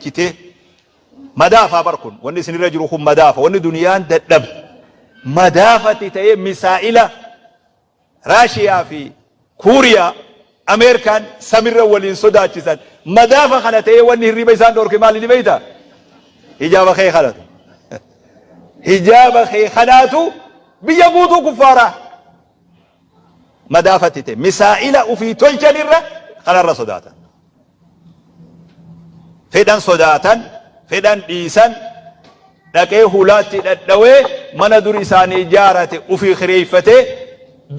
bareechitee madaafaa bar kun wanni isinirra jiru kun madaafa wanni duniyaan dadhabde madaafatti ta'ee misaa'ila Raashiyaa fi Kuuriyaa Ameerikaan samirra waliin sodaachisan madaafa kana ta'ee wanni hirriba isaan dhorke maali ni beektaa? Hijaaba kee kanatu. Hijaaba kee kanaatu biyya guutuu kuffaaraa madaafatti ta'e misaa'ila ofii tolchanirra kanarra sodaatan. Fedhan sodaatan, fedhan dhiisan, dhaqee hulaatti dhadhawee mana dur isaanii ijaarate ufii kireeffatee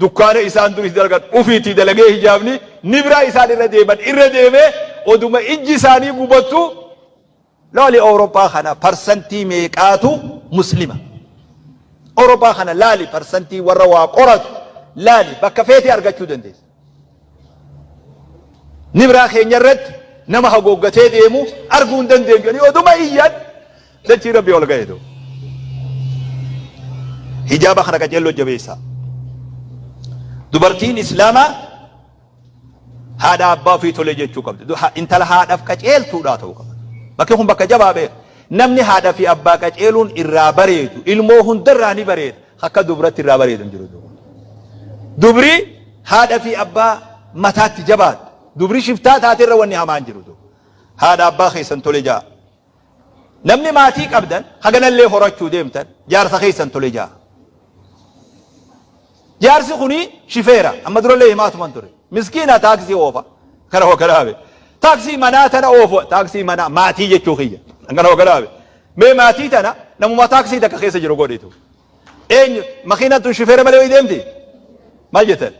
dukkaana isaan dur itti dalagan ufiitti dalagee hijaabni ni biraa isaan irra deeman irra deemee oduma ijji isaanii gubattu. Laali Awuroppaa kana parsantii meeqaatu muslima? Awuroppaa kana laali parsantii warra waa qoratu laali bakka feetee argachuu dandeessa. Nibraa keenya irratti nama hagooggatee deemu arguu hin dandeenyu jedhanii oduma iyyan dachii rabbi ol ga'e ta'u. Hijaaba kana qaceelloo jabeessaa. Dubartiin Islaamaa haadha abbaa ofii tole jechuu qabdi. Intala haadhaaf qaceeltuudhaa ta'uu qaba. Bakki kun bakka jabaa beeka. Namni haadha fi abbaa qaceeluun irraa bareedu ilmoo hundarraa ni bareeda. Akka dubratti irraa bareedu hin jiru. Dubri haadha fi abbaa mataatti jabaadha. Dubri shiftaa taate irra wanni hamaan jiru. Haadha abbaa keessan tole ja'a. Namni maatii qabdan haganallee horachuu deemtan jaarsa keessan tole ja'a. Jaarsi kuni shifeera. Amma durallee himaatuman ture. Miskiina taaksii oofa. Kana hogganaabe. Taaksii manaa tana oofu. Taaksii manaa maatii jechuu kiyya. Kana hogganaabe. Mee maatii tana namuma taaksii takka keessa jiru godhitu. Eenyu makiinaan tun shifeera malee wayii deemti? Maal jettan?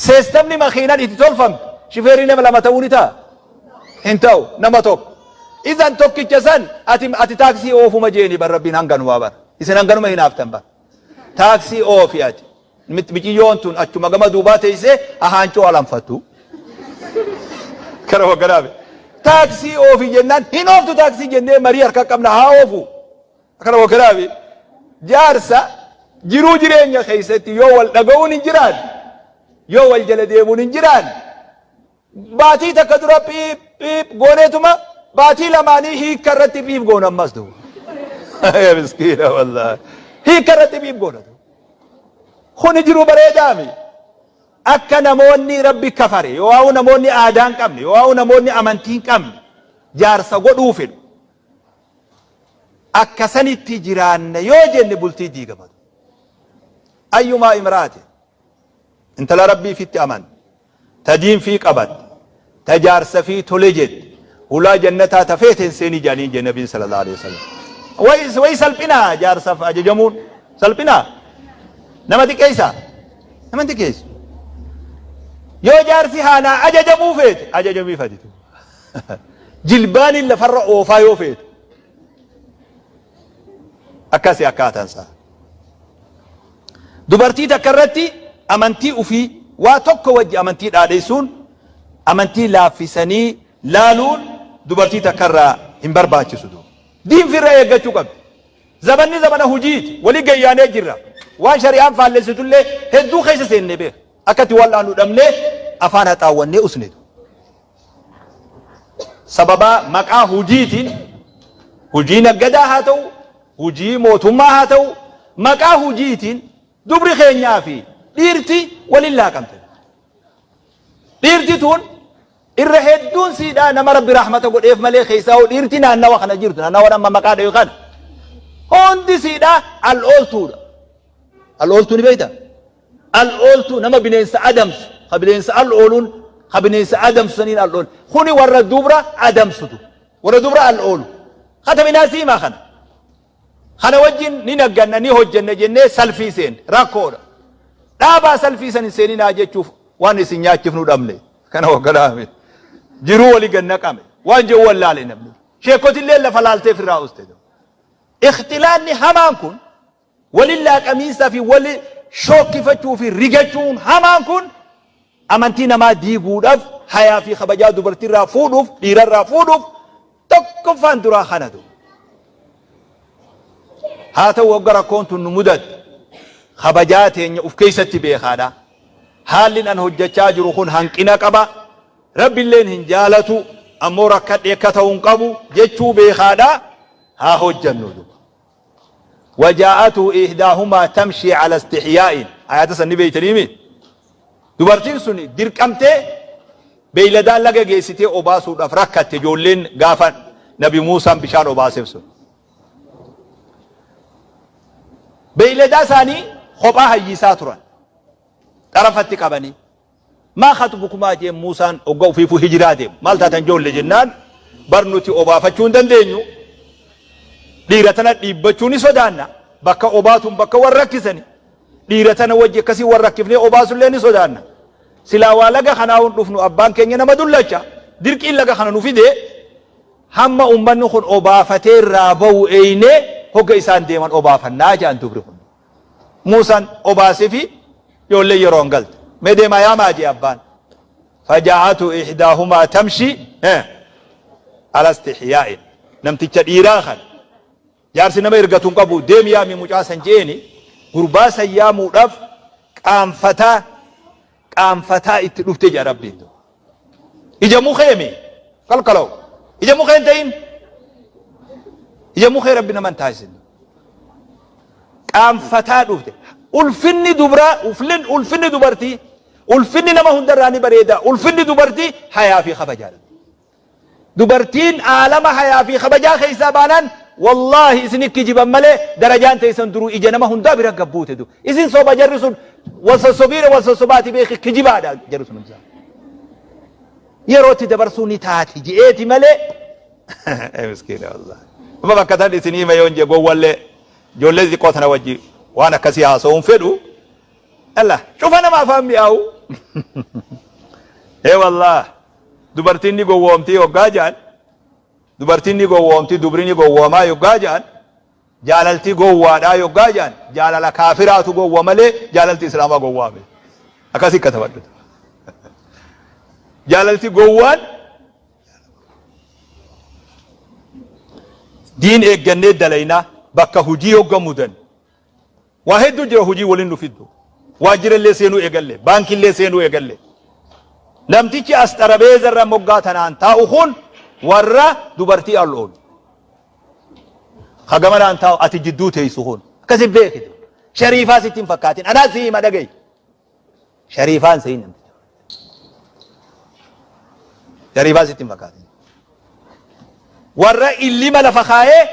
Seestamni makiinaan itti tolfamte shifeerri nama lama ta'uu ni ta'a? Hin ta'u nama tokko. Idan tokkicha san ati ati taaksii oofuma jeeni bar rabbiin hanganumaa bar. Isin hanganuma hinaaftan bar. Taaksii oofi ati. Miciyyoon tun achuma gama duubaa teessee ahaancoo alanfattu. Kana hogganaabe. Taaksii oofi jennaan hin ooftu taaksii jennee marii harka qabna haa oofu. Kana hogganaabe. Jaarsa jiruu jireenya keessatti yoo wal dhaga'uun hin jiraan yoo wal jala deemuun hin jiraan Baatii takka dura piip piip gooneetuma baatii lamaanii hiikka irratti piip goona ammas duuba. Ya miskiina wallaahi. Hiikka irratti piip goona duuba. Kuni jiru bareedaami. Akka namoonni rabbi kafare yoo haa'u namoonni aadaa hin qabne yoo haa'u namoonni amantii hin qabne jaarsa godhuu fedhu. Akka sanitti jiraanna yoo jenne bultii diigamatu. Ayyumaa imraate intala rabbii fitti amante ta diin fii qabatte, ta jaarsa fii tole jette, hulaa jannataa ta feeten seeni jedhaniin jedhe nabiin sallallahu alaihi wasallam. Way way salphinaa jaarsaf ajajamuun salphinaa nama xiqqeessaa nama xiqqeessu. Yoo jaarsi haanaa ajajamuu feete ajajamiif ati. Jilbaaniin lafarra oofaa yoo feete Akkasi akkaataan isaa. Dubartii takka irratti amantii ufii waa tokko wajji amantii dhaadheessuun amantii laaffisanii laaluun dubartii takka irraa hin barbaachisu. Diin firra eeggachuu qabdi. Zabanni zabana hujiiti. Wali gayyaanee jirra. Waan shari'aan faallessitullee hedduu keessa seennee beeka. Akka itti wal'aannu dhabnee afaan haxaawwannee usneetu. Sababaa maqaa hujiitiin hujii naggadaa haa ta'u, hujii mootummaa haa ta'u, maqaa hujiitiin dubri keenyaa fi dhiirti waliin laaqamte. Dhiirti tun irra hedduun siidhaa nama rabbi rahmata godheef malee keessaa hoo dhiirti naannawa kana jirtu naannawa amma maqaa dhayu kana hundi siidhaa al ooltuudha. Al ooltuu ni beektaa? Al ooltuu nama bineensa adamsu ka bineensa al ooluun ka bineensa adamsu saniin al oolu. Kuni warra dubra adamsutu warra dubra al oolu. Kataminaa siimaa kana. Kana wajjin ni nagganna ni hojjenna jennee salfii seenne rakkoodha. Dhaabaa salfii san hin seeninaa jechuuf waan isin nyaachifnu dhabne. Kana hogganaame. Jiruu walii gad naqame. Waan jedhu wallaale namni. Sheekotillee lafa laaltee firraa uste. Ikhtilaanni hamaan kun Wali laaqamiinsaa fi wali shookkifachuu fi rigachuun hamaan kun amantii namaa diiguudhaaf hayaa fi kabajaa dubartiirraa fuudhuuf dhiirarraa fuudhuuf tokkoffaan duraa kanatu. Haa ta'u wagga rakkoon tun nu mudatte kabajaa teenya uf keessatti beekaadha. Haalli an hojjechaa jiru kun hanqina qaba. Rabbilleen hin jaalatu. ammoo rakkadhe akka ta'uu hin qabu jechuu beekaadha haa hojjannu duba. Wajaa'atu ihdaahumaa tamshii ala istihyaa'in ayata san ni beeytaniimi. Dubartiin sun dirqamtee beeyladaa laga geessitee obaasuudhaaf rakkatte ijoolleen gaafa Nabi Muusaan bishaan obaaseef sun. Beeyladaa isaanii kophaa hayyisaa turan. Xarafatti qabanii. Maa khaxbukumaa jeen Muusaan hogga ufiifuu hijiraa deemu. Maal taatan joolle jennaan bar nuti obaafachuu hin dandeenyu. Dhiira tana dhiibbachuu ni sodaanna. Bakka obaatuun bakka wal rakkisani. Dhiira tana wajji akkasii wal rakkifnee obaasullee ni sodaanna. Silaa waa laga kanaa hin dhufnu abbaan keenya nama dullacha. Dirqiin laga kana nu fidee hamma ummanni kun obaafatee irraa bahu eeynee hogga isaan deeman obaafannaa jedhan dubri kun. Muusaan obaasefi ijoolleen yeroon galte. Mee deemaa yaamaa jee abbaan. Faja'atu ihdaahumaa tamshi ala istihyaa'in. Namticha dhiiraa kana jaarsi nama ergatu hin qabu deemi yaami mucaa san jeeni gurbaa san yaamuudhaaf qaanfataa qaanfataa itti dhufte jedha Rabbiin. Ija mukee mi kalkalaw ija mukee hin ta'in ija mukee Rabbi nama hin taasisin. Qaanfataa dhufte ulfinni dubraa ulfinni dubartii ulfinni nama hundarraa ni bareeda ulfinni dubartii hayaa fi kabajaadha. Dubartiin aalama hayaa fi kabajaa keessaa baanaan wallaahi isin kijiban malee darajaan teessan duruu ija nama hundaa bira gad buute du. Isin soba jarri sun wal sossobiire wal sossobaati beeki kijibaadha jarri sun hundaa. Yerootti dabarsuu ni taati je'eeti malee. Ee miskiina wallaahi. Amma bakka tan isin hima yoon jee gowwallee ijoollee xixiqqoo tana wajji waan akkasii haasa'uun fedhu. Allah cufa nama afaan mi'aawu. Ee wallaah. Dubartiin ni gowwoomtii yoggaa ja'an, dubartiin ni gowwoomtii, dubri ni gowwoomaa yoggaa ja'an, jaalaltii gowwaadhaa yoggaa ja'an, jaalala kaafiraatu gowwa malee jaalalti islaamaa gowwaa miti. Akkasii katabadhu. Jaalalti gowwaan diin eeggannee dalaynaa bakka hujii yogga mudan Waa hedduu jira hojii waliin nu fiddu. Waajjira illee seenuu eegalle, baankii illee seenuu eegalle. Namtichi as xarabeeza irra moggaa tanaan taa'u kun warra dubartii al oolu. Ka gamanaan taa'u ati jidduu teessu kun. Akkasi beekitu. Shariifaa sitti hin fakkaatin. Anaa si hima dhaga'i. Shariifaan se'in namticha. Shariifaa sitti hin fakkaatin. Warra illima lafa kaayee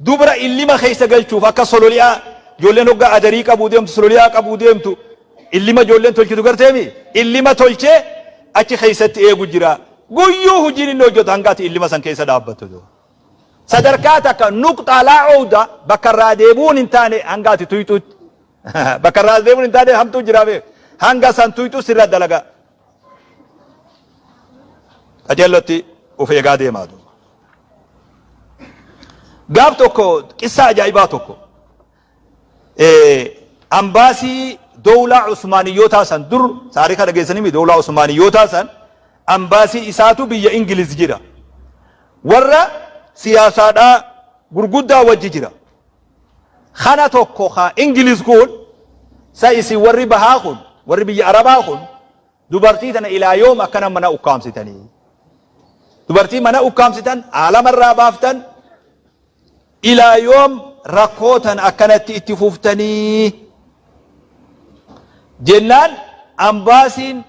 dubra illima keessa galchuuf akka sololi'aa ijoolleen hoggaa adarii qabuu deemtu sololi'aa qabuu deemtu illima ijoolleen tolchitu garteemi illima tolchee achi keessatti eegu jira. Guyyuu hojiin inni hojjetu hanga ati illima san keessa dhaabbattu. Sadarkaa takka nuqxaa laa oowda bakka irraa deebi'uun hin taane hanga ati tuyxutti. Bakka irraa as deemuun hin taane hamtuu jira beek. Hanga san tuyxu sirra dalaga. Qajeellotti of eegaa deemaa duuba. Gaaf tokko qissaa ajaa'ibaa tokko ambaasii dowlaa Usmaaniyyootaa san dur taarika dhageessanii mi dowlaa Usmaaniyyootaa san ambaasii isaatu biyya Ingiliz jira. Warra siyaasaadhaa gurguddaa wajji jira. Kana tokko ka Ingiliz kun sa isin warri bahaa kun warri biyya Arabaa kun dubartii tana ilaa yoom akkana mana ukkaamsitanii? Dubartii mana ukkaamsitan aalamarraa baaftan ilaa yoom rakkoo tan akkanatti itti fuftanii? Jennaan ambaasiin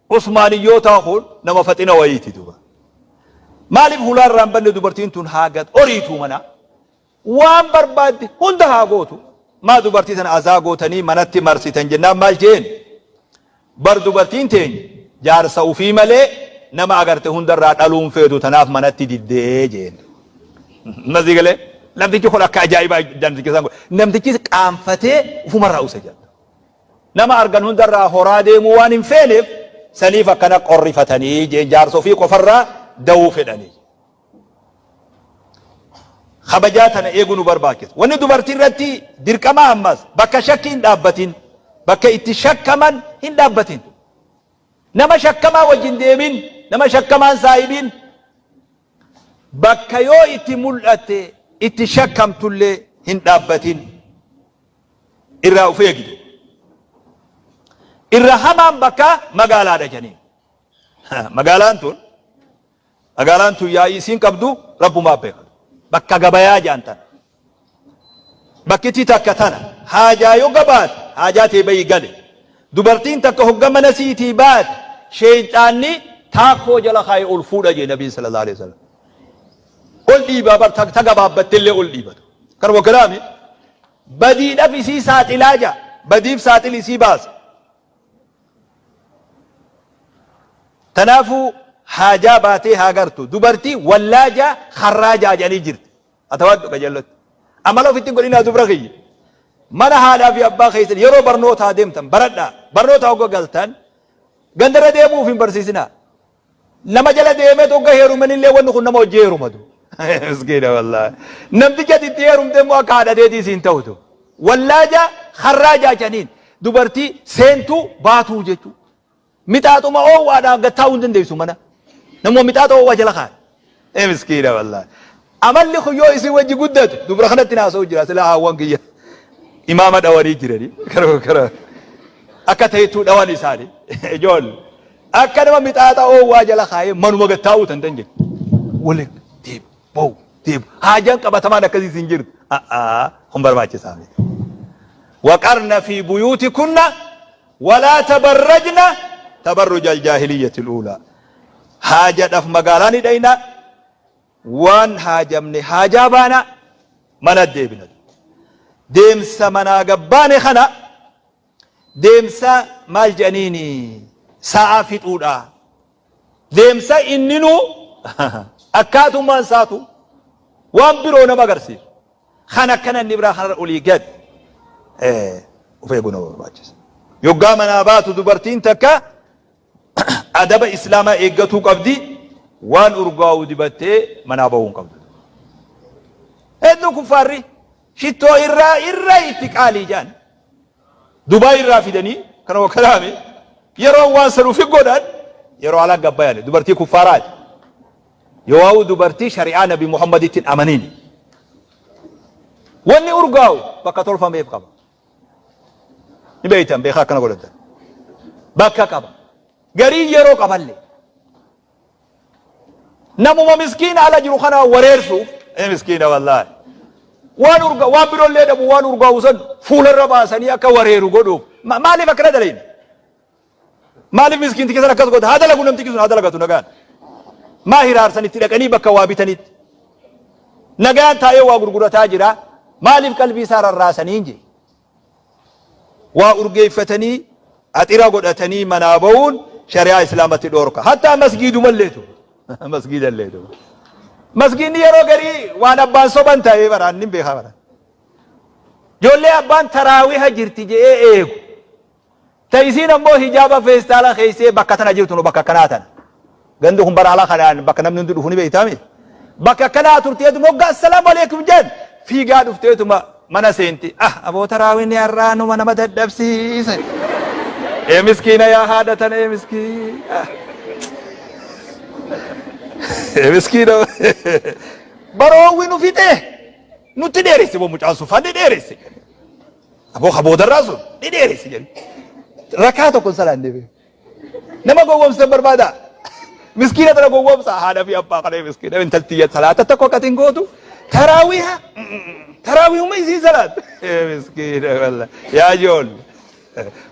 Usmaaniyyootaa kun nama faxina wayiiti duba. Maaliif hulaa irraa hin banne dubartiin tun haa gad oriituu mana? Waan barbaadde hunda haa gootu. Maa dubartii tana azaa gootanii manatti marsitan jennaan maal jeen? Bar dubartiin teenya jaarsa ufii malee nama agarte hundarraa dhaluu hin feetu tanaaf manatti diddee jeen. Nasii galee namtichi kun akka ajaa'ibaa namtichi isaan godhe. Namtichi qaanfatee ufumarraa use jedha. Nama argan hundarraa horaa deemuu waan hin feeneef saniif akkana qorrifatanii jeen jaarsa ofii qofarraa dawuu fedhanii. Kabajaa tana eeguu nu barbaachisa. Wanni dubartii irratti dirqama ammas bakka shakkii hin dhaabbatin, bakka itti shakkaman hin dhaabbatin. Nama shakkamaa wajjin deemin, nama shakkamaan saahibiin bakka yoo itti mul'atte itti shakkamtullee hin dhaabbatin. Irraa of eegi. Irra hamaan bakka magaalaadha jedhaniin. Magaalaan tun Magaalaan tun yaa'ii isiin qabdu Rabbumaa beeka. Bakka gabayaa jedhan tana. Bakkitti takka tana. Haajaa yoo gabaate haajaa tee bayii gali. Dubartiin takka hogga mana siitii baate sheeyxaanni taakkoo jala kaayee ol fuudha jee Nabiin sallallahu alaihi wasallam. Ol dhiibaa bar ta gabaabbattellee ol dhiibatu. Kanuma kalaami badiidhaf isii saaxilaa jaa. Badiif saaxil isii baasa. Tanaafuu haajaa baatee haa gartu. Dubartii wallaajaa harraajaa jedhanii jirti. Atawadhu qajeellotti. Amala ofitti hin godhinaa dubra kiyya. Mana haadhaa fi abbaa keessan yeroo barnootaa deemtan baradhaa. Barnootaa hogga galtan gandarra deemuuf hin barsiisinaa. Nama jala deemee hogga heerumanillee wanni kun nama hojii heerumatu. Miskiina wallaahi. Namticha ati itti heerumte immoo akka haadha teetii siin ta'utu. Wallaaja harraajaa jedhaniin dubartii seentuu baatuu jechuudha. Mixaaxuma oowwaadhaan gad taa'uu hin dandeessu mana. Namuma mixaaxa oowwaa jala kaa'e. Ee miskiina wallaahi. Amalli kun yoo isin wajji guddate dubra kanatti naasa'u jira sila haawwan kiyya imaama dhawanii jirani. Kara kara akka ta'etu dhawan isaani ijoollee. Akka nama mixaaxa oowwaa jala kaa'ee manuma gad taa'uu tan dandeenye. Waliin deemu ba'u deemu haajaan qabatamaan akkasii isin jirtu. A'aa kun barbaachisaa miti. Waqarna fi buyuutikunna Walaa tabarrajna tabarruja aljaahiliyyati al'uulaa. Haajadhaf magaalaa ni dhayna, waan haajamne haajaa baana, mana deebina. Deemsa manaa gabbaane kana deemsa maal jedhaniini sa'aa fixuudha. Deemsa inninuu akkaatummaan isaatu waan biroo nama agarsiisu. Kan akkana inni biraa kanarra olii gad of eeguu nama barbaachisa. Yoggaa manaa baatu dubartiin takka adaba islaamaa eeggatuu qabdi waan urgaa'u dibattee manaa bahuu hin qabdu. Hedduu kuffaarri shittoo irraa irra itti qaalii jedhan. Dubaay irraa fidanii kana wakkalaame yeroo waan san ufi godhan yeroo alaan gabbayane dubartii kuffaaraati. Yoo dubartii shari'aa Nabi Muhammaditti hin amaniin. Wanni urgaa'u bakka tolfameef qaba. Ni beektan beekaa akkana godhatan. Bakka qaba. Garii yeroo qaballe. Namuma miskiina ala jiru kana wareersuuf ee miskiina wallaahi. Waan urga waan biroollee dhabu waan urgaa'u san fuularra baasanii akka wareeru godhuuf. Maaliif akkana dalayna? Maaliif miskiinticha san akkas godha? Haa dalagu namtichi sun haa dalagatu nagaan. Maa hiraarsan itti dhaqanii bakka waa bitanitti. Nagaan taa'ee waa gurgurataa jira. Maaliif qalbii isaa rarraasanii hin jee? Waa urgeeffatanii axira godhatanii manaa ba'uun shari'aa islaamatti dhoorka. Hattaa masgiidumalleetu. Masgiidalleetu. Masgiidni yeroo garii waan abbaan soban ta'ee baraan ni beekaa bara. Ijoollee abbaan taraawiha jirti je'ee eegu. Ta isiin ammoo hijaaba feestaala keessee bakka tana jirtu nu bakka akkanaa tana. Gandi kun bara ala kanaan bakka namni hundi dhufu ni beektaami. Bakka akkanaa turteetuma hoggaa assalaamu alaikum jedhan fiigaa dhufteetuma mana seenti. Ah aboo taraawinni har'aa numa nama dadhabsiise. Ee miskiina yaa haadha tana ee miskiina. Ee miskiina. Baroowwi nu fixee nutti dheeresse boo mucaan sun fanni dheeresse. Aboo ka boodarraa sun ni dheeresse jedhu. Rakaa tokko hin salaanne bee. Nama gowwoomsitan barbaada. Miskiina tana gowwoomsa haadha fi abbaa kana miskiina intalti salaata tokko akka hin gootu. Taraawiha taraawihuma isiin salaat. Miskiina walla yaa ijoollee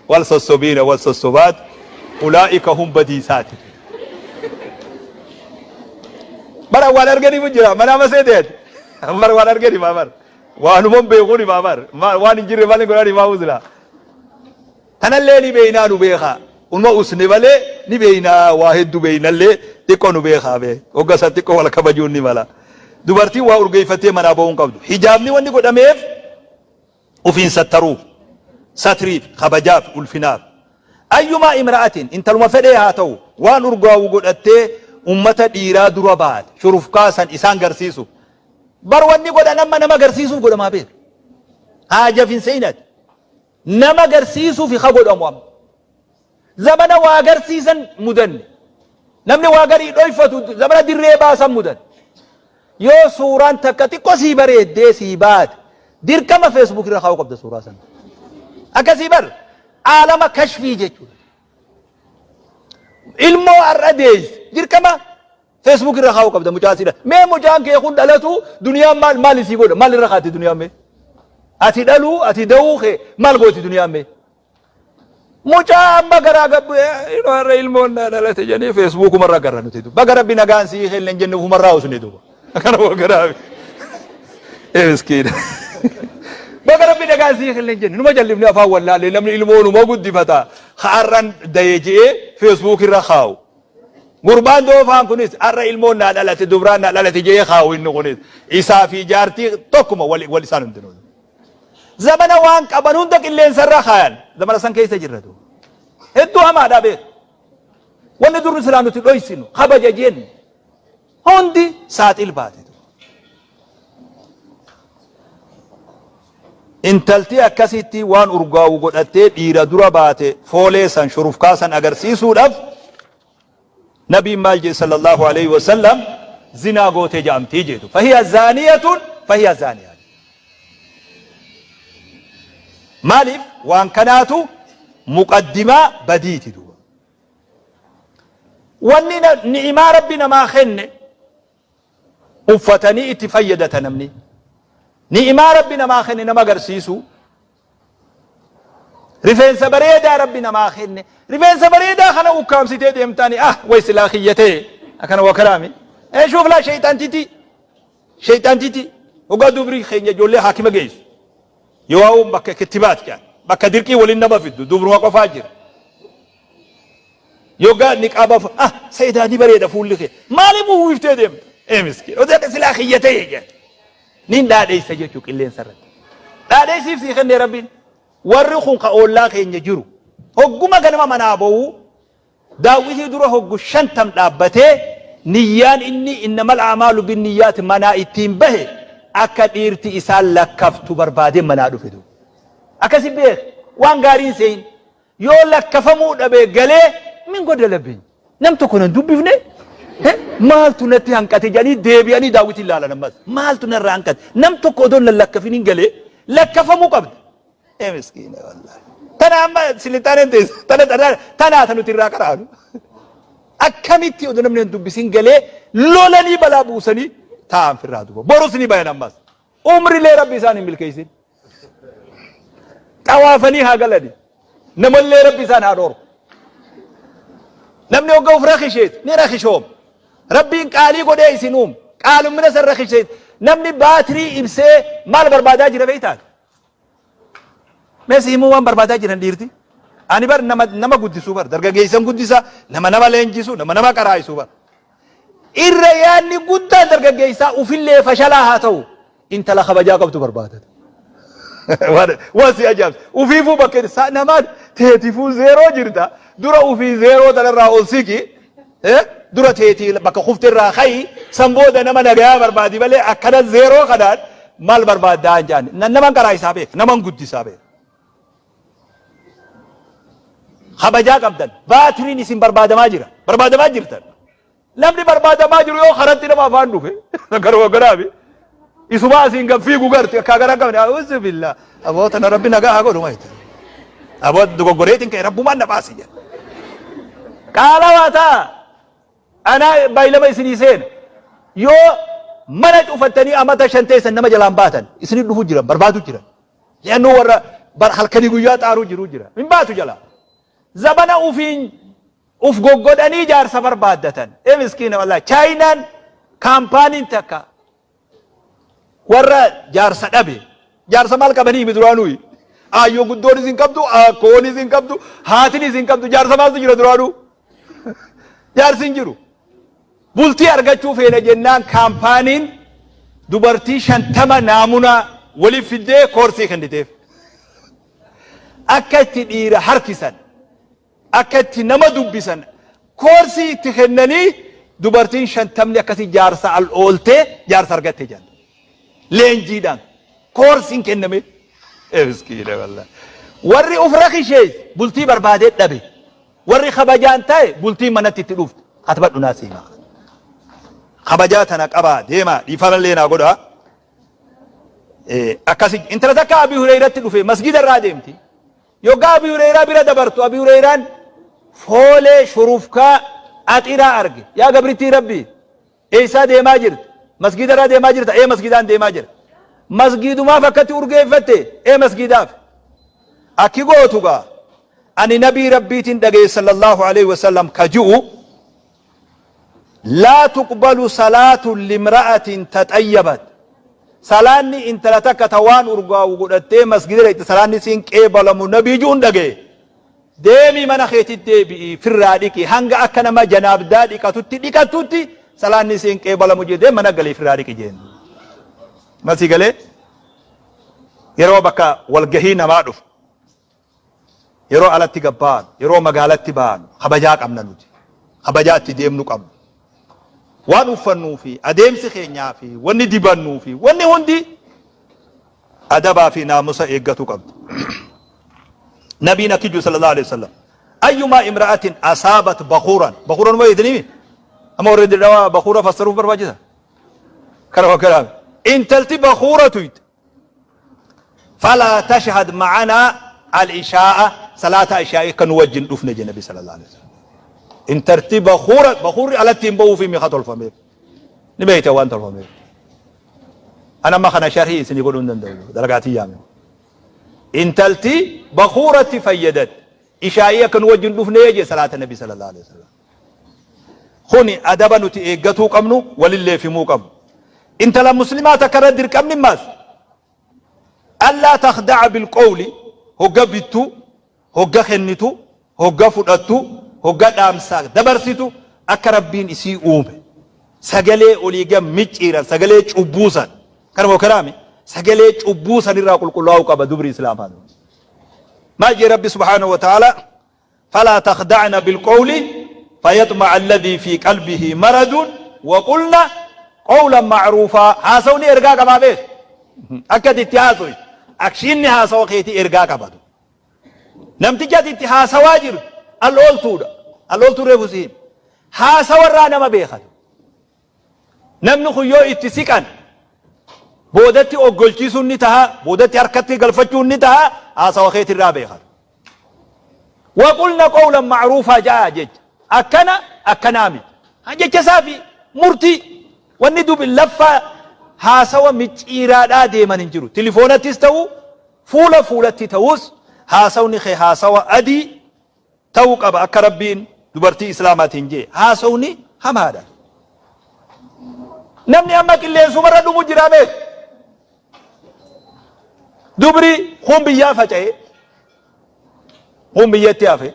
wal sossobiina wal sossobaat ulaa'ika hum badiisaati. Bara waan arganiif jira manaa masee ta'eeti. Bara waan arganiif bar. Waanuman beekuun himaa bar. Waan hin jirre maal godhaan himaa silaa. Tanallee ni beeynaa nu beekaa. Unuma usne malee ni beeynaa waa hedduu beeynallee xiqqoo nu beekaa bee. Hogga san xiqqoo wal kabajuun ni mala. Dubartiin waa urgeeffattee manaa ba'uu hin qabdu. Hijaabni wanni godhameef ofiin sattaruuf, satriif, kabajaaf, ulfinaaf. Ayyumaa imra'atin intaluma fedhee haa ta'u waan urgaa'u godhattee ummata dhiiraa dura baate shurufkaa san isaan garsiisuuf. Bar wanni godhan amma nama garsiisuuf godhamaa beeku. Haajaf hin seenati. Nama garsiisuuf ka godhamu amma. Zamana waa garsiisan mudanne. Namni waa garii dhoyfatu zamana dirree baasan mudan. Yoo suuraan takka xiqqoo sii bareeddee sii baate dirqama Facebook irra kaa'uu qabda suuraa sana. Akkasii bar aalama kashfii jechuudha. Ilmoo har'a deesse dirqama Facebook irra kaa'uu qabda mucaa siidha. Mee mucaan kee kun dhalatu duniyaan maal maal isii godha maal irra kaatti duniyaan mee? Ati dhaluu ati da'uu kee maal gooti duniyaan mee? Mucaa amma garaa gabbu har'a ilmoon naa dhalate jedhanii feesbuukumarra agarra nuti. Baga rabbi nagaan sii kenne hin jenne ofumarraa usne duuba. Akkana waggaraa. Ee miskiina. Baga rabbi nagaan sii kenne hin jenne numa jallifne afaan wallaalee namni ilmoo numa guddifata. Har'an dayee je'ee feesbuuk irra kaa'u. Gurbaan doofaan kunis har'a ilmoon naa dhalate dubraan naa dhalate je'ee kaa'u inni kunis. Isaa fi jaartii tokkuma wal isaan hundinuu. Zamana waan qaban hunda qilleensarra kaayan. Zamana san keessa jirra duuba. Hedduu hamaadha beek. Wanni durri silaa nuti dhoysinu kabaja jennu hundi saaxil baate. Intalti akkasitti waan urgaa'u godhattee dhiira dura baate foolee san shurufkaa san agarsiisuudhaaf Nabiin maal jedhe sallallahu alayhi wa sallam zinaa gootee ja'amtii jedhu. Fahiya zaaniyatun fahiya zaaniya. Maaliif waan kanaatu muqaddimaa badiiti duuba. Wanni ni'imaa Rabbi namaa kenne uffatanii itti fayyadata namni. Ni'imaa Rabbi namaa kenne nama agarsiisu. Rifeensa bareedaa Rabbi namaa kenne. Rifeensa bareedaa kana ukkaamsitee deemtaani ah way silaa kiyya ta'e akkana waa kalaami. Ee shuuf laa sheeyxaantiti. Sheeyxaantiti. Hoggaa dubrii keenya ijoollee haakima geessu. Yoo bakka kittibaat jedhan bakka dirqii waliin nama fiddu dubruma qofaa jira. Yoggaa niqaaba ah sayidaa ni bareeda fuulli kee maaliif uwwiftee deemta? Ee miskiin oduu akka silaa kiyya ta'e jedhan. Nin dhaadheessa jechuu qilleensa irratti. Dhaadheessiif sii kennee Rabbiin. Warri kun ka oollaa keenya jiru. Hogguma ganama manaa ba'uu daawwitii dura hoggu 50 dhaabbatee niyyaan inni innamal a'maalu binniyyaati manaa ittiin bahe akka dhiirti isaan lakkaftu barbaadee manaa dhufe duuba. Akkasi beek waan gaarii hin seeyin. Yoo lakkafamuu dhabe galee min godalabbiin nam tokko nan dubbifne maaltu natti hanqate jedhanii deebi'anii daawwitiin ilaalan ammas maaltu narraa hanqate nam tokko odoo nan lakkafin hin galee lakkafamuu qabda. Ee miskiina wallaahi. Tana amma silixaaneen teessa tana tana tanaa ta nuti irraa qaraanu. Akkamitti odoo namni hin dubbisin galee lolanii balaa buusanii taa'an firraa duuba. Borus ni bayan ammas. Umrilee rabbi isaan hin milkeessin. Xawaafanii haa galani. Namallee rabbi isaan haa dhoorku. Namni hogga uf rakisheet ni rakishoom. Rabbiin qaalii godhee isin uume. Qaalummina san rakisheet. Namni baatirii ibsee maal barbaadaa jira beektaa? Mee si himuu waan barbaadaa jiran dhiirti. Ani bar nama nama guddisuu bar dargaggeessan guddisa nama nama leenjisu nama nama qaraa'isu bar. Irra yaadni guddaan dargaggeessaa ufillee fashalaa haa ta'u intala kabajaa qabdu barbaadata. Waan si ajaa'ibsu. Ufiifuu bakka isaa namaan teetifuu zeeroo jirta. Dura ufii zeeroo tanarraa ol siqi. Dura teetii bakka kufte irraa ka'i. San booda nama nagayaa barbaadi malee akkana zeeroo kanaan maal barbaaddaa hin jaanne. Naman qaraa isaa beeka. Naman guddisaa beeka. Kabajaa qabdan. Baatiriin isin barbaadamaa jira. Barbaadamaa jirtan. Namni barbaadamaa jiru yoo karatti nama afaan dhufe garuu garaafi isumaa asiin gad fiigu garti akka garaa qabne a'uuzu billah aboo tana rabbi nagaa haa godhu maayita aboo dogoggoreetiin ka'e rabbumaan na baasi jedha qaalawaa ta'a anaa baay'ilama isinii seena yoo mana cufattanii amata shan teessan nama jalaan baatan isinii dhufu jiran barbaadu jiran li'annuu warra bar halkanii guyyaa xaaruu jiru jira hin baatu jalaa zabana ufiin Uf goggodhanii jaarsa barbaaddatan. Ee miskiina wallahi. Chaayinaan kaampaaniin takka warra jaarsa dhabe. Jaarsa maal qabanii himi duraanuyi. Aayyoo guddoonis hin qabdu, akkoonis hin qabdu, haatinis hin qabdu. Jaarsa maaltu jira duraanuu? Jaarsi hin jiru. Bultii argachuu feena jennaan kaampaaniin dubartii 50 naamunaa waliif fiddee koorsii kenniteef. Akka itti dhiira harkisan. Akka itti nama dubbisan koorsii itti kennanii dubartiin shantamni akkasii jaarsa al ooltee jaarsa argatte jedhan. Leenjiidhaan koorsiin kenname. Ee miskiina wallahi. Warri uf rakishees bultii barbaadee dhabe. Warri kabajaan ta'e bultiin manatti itti dhufte. Katbadhu naa siima. Kabajaa tana qabaa deemaa dhiifamallee naa godhaa. Akkasi intala takka Abi Hureyratti dhufe masgida irraa deemti. Yoggaa Abi Hureyraa bira dabartu Abi Hureyraan foolee shurufkaa axiraa arge. Yaa gabrittii Rabbii. Eessaa deemaa jirta? Masgiidarraa deemaa jirta? Ee masgiidaan deemaa jira. Masgiidumaaf akkatti urgeeffatte? Ee masgiidaaf. Akki gootu gaa ani nabii rabbiitiin dhagaye sallallahu alaihi wasallam ka ji'u laa tuqbalu salaatun limra'atin taxayyabat salaanni intala takka ta waan urgaa'u godhattee masgida dhaqxe salaanni siin qeebalamu nabii ji'uun dhagaye Deemii mana keetitti deebi'ii firraa dhiqi hanga akka nama janaabdaa dhiqatutti dhiqattutti salaanni siin qeebalamu jee deem mana galii firraa dhiqi jeen. Mal sii galee yeroo bakka walgahii namaa dhufu yeroo alatti gabbaanu yeroo magaalatti baanu kabajaa qabna nuti kabajaa itti deemnu qabna. Waan uffannuu fi adeemsi keenyaa fi wanni dibannuu fi wanni hundi adabaa fi naamusa eeggatuu qabdi. Nabiin akki jiru sallallahu alaihi wasallam ayyumaa imra'atin asaabat bakuuran bakuuran uma beektanii amma warri dirqama bakuura fassaruuf barbaachisa kana wakkalaame intalti bakuura tuyte falaa tashhad ma'anaa al-ishaa'a salaata ishaa'ii kan wajjin dhufne je nabi sallallahu alaihi wasallam intalti bakuura bakuurri alatti hin ba'uufi mi'a tolfameef ni beekta waan tolfameef An amma kana sharhii isinii godhuu hin danda'u. Dalagaa tiyyaa miti. Intalti bakuuratti fayyadatte. Ishaa'ii akka nu wajjin dhufnee jee salaata nabi sallallahu alaihi wasallam. Kuni adaba nuti eeggatuu qabnu walillee fimuu qabnu. Intala muslimaa takka irra dirqamni maas allaa takhda'a bilqawli hogga bittu Hogga kennitu, hogga fudhattu, hogga dhaamsa dabarsitu akka Rabbiin isii uume. Sagalee olii gad micciiran, sagalee cubbuu san. Kana moo kanaami? Sagalee cubbuu san irraa qulqullaa'uu qaba dubri Islaamaa. Maal jee Rabbi subhaanahu wa ta'ala? Falaa takhda'na bilqawli fayaxma'a alladhii fi qalbihi maradun wa qulna qawlan ma'ruufaa. Haasawni ergaa qabaa beek. Akka ati itti haasoytu. Akshiinni haasawa keetii ergaa qaba. Namtichi ati itti haasawaa jirtu al'ooltuudha. Al'ooltuu reefu si hime. Haasawarraa nama beekatu. Namni kun yoo itti siqan boodatti oggolchiisuun ni taha, boodatti harkatti galfachuun ni taha, haasawa keetirraa beekatu. Waqulna qawlan ma'ruufaa ja'a jecha. Akkana akkanaa miti. Jecha isaa fi murtii wanni dubi laffaa haasawa micciiraadhaa deeman hin jiru. Tilifoonattis ta'u Fuula fuulatti ta'us haasawni kee haasawa adii ta'uu qaba akka Rabbiin dubartii Islaamaatiin je'e haasawni hamaadha. Namni amma qilleensumarra dhumu jira beek. Dubri kun biyyaa faca'e kun biyyatti hafe.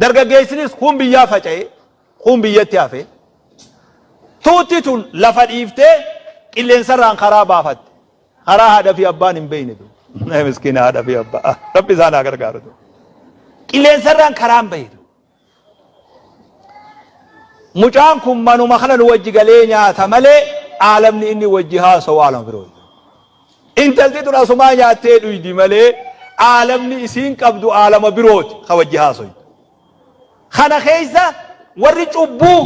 Dargaggeessinis kun biyyaa faca'e kun biyyatti hafe. Tuutti tun lafa dhiiftee qilleensarraan karaa baafatte. Karaa haadha fi abbaan hin beeyne du. Miskiina haadha fi abbaa. Rabbi isaan haa gargaaru du. Qilleensarraan karaan bahe du. Mucaan kun manuma kana nu wajji galee nyaata malee aalamni inni wajji haasa'u aalama biroo. Intalti tun asumaa nyaattee dhuydi malee aalamni isiin qabdu aalama birooti ka wajji haasoytu. Kana keessa warri cubbuu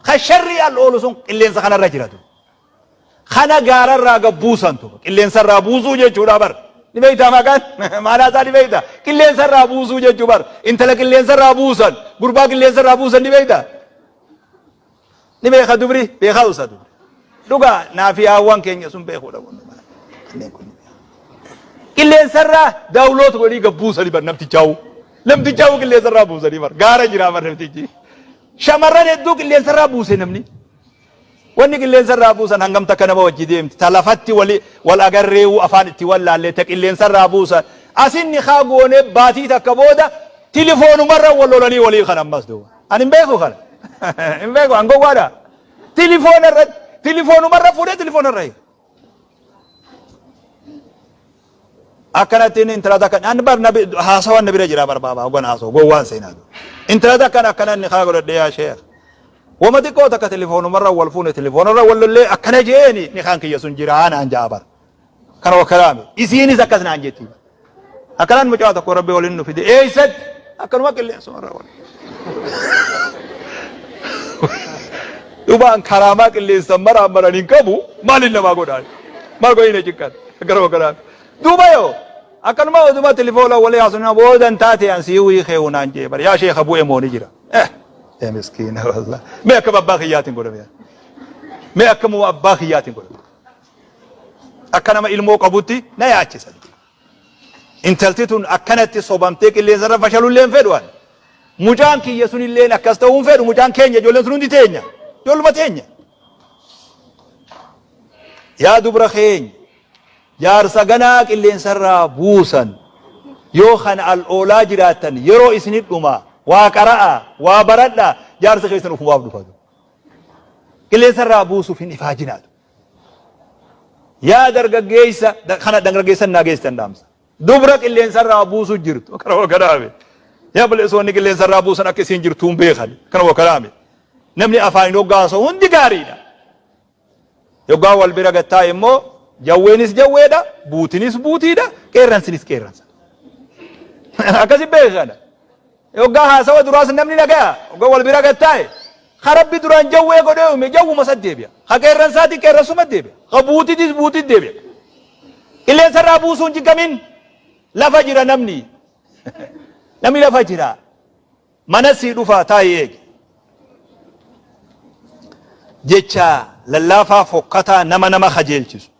ka sharrii al oolu sun qilleensa kanarra jiratu. Kana gaararraa gad buusan tu. Qilleensarraa buusuu jechuudha bar. Ni beektaa maqaan? Maanaa isaa ni beektaa? Qilleensarraa buusuu jechuu bar. Intala qilleensarraa buusan, gurbaa qilleensarraa buusan ni beektaa? Ni beeka dubri, beekaa usa dubri. Dhugaa naafi haawwan keenya sun beekuudha. Kanneen kun. Qilleensarraa daawuloot godhii gad buusanii bar namtichaa'u. Namtichaa'u qilleensarraa buusanii bar. Gaara jiraa bar namtichi. Shamarran hedduu qilleensarraa buuse namni. Wanni qilleensa irraa buusan hangam takka nama wajji deemti. Ta lafatti wali wal agarreewu afaan itti wallaalle ta qilleensa irraa buusan. Asin nikaa goonee baatii takka booda tilifoonumarra wal lolanii walii kan ammas duuba. Ani hin beeku kana. Hin beeku an gowwaadha. Tilifoona irratti tilifoonumarra fuudhee tilifoona irra hiika. Akkanatti inni intala takka an bar nabi haasawan na bira jira bar baabaa hoggan haasawu gowwaan seenaa. Intala takkan akkana inni kaa godhadhe yaa sheekh. Wama xiqqoo takka tilifoonumarra wal fuune tilifoonorra wal lollee akkana jeeni ni kaan kiyya sun jiraa naan ja'a bar. Kana wakkalaame isiinis akkas naan jetti. Akkanaan mucaa tokko rabbi waliin nu fide eessatti akkanuma qilleensumarra wal. Dhubaan karaamaa qilleensa maraan maran hin qabu maaliin namaa godhaan maal godhina ciqqan akkana wakkalaame. Duuba yoo akkanuma oduma tilifoona walii haasofna boodan taate an sii wiikee hunaan jee bar yaa sheekha bu'e moo ni jira. Eh miskiina wallah. Mee akka babbaa kiyyaatiin godhame. Mee akkamuma abbaa kiyyaatiin godhata. Akka nama ilmoo qabutti na yaachisa. Intalti tun akkanatti sobamtee qilleensarra fashalullee hin fedhu ani. Mucaan kiyya sunilleen akkas ta'uu hin fedhu. Mucaan keenya ijoolleen sun hundi teenya. Ijoolluma teenya. Yaa dubra keenya jaarsa ganaa qilleensarraa buusan yoo kan al oolaa jiraattan yeroo isinit dhuma waa qara'a waa baradha jaarsa keessan ufumaaf dhufatu. Qilleensarraa buusuuf hin ifaajinaatu. Yaa dargaggeessa kana dargaggeessan naa geessitan dhaamsa. Dubra qilleensarraa buusu jirtu kana wakaraame. Yaa balleessoonni qilleensarraa buusan akka isiin jirtu hin beekan kana wakaraame. Namni afaan hoggaasa hundi gaariidha. Yoggaa wal bira gattaa immoo jawweenis jawweedha, buutinis buutiidha, qeerransinis qeerransa. Akkasi beekana. Yoggaa haasawa duraas namni nagaya, yoggaa wal bira gattaa'e. Ka Rabbi duraan jawwee godhee uume jawwuma san deebi'a. Ka qeerransaati qeerransuma deebi'a. Ka buutitis buutit deebi'a. Qilleensarraa buusuun cinqamin lafa jira namni. Namni lafa jira. Mana sii dhufaa taa'i eegi. Jecha lallaafaa fokkataa nama nama kajeelchisu.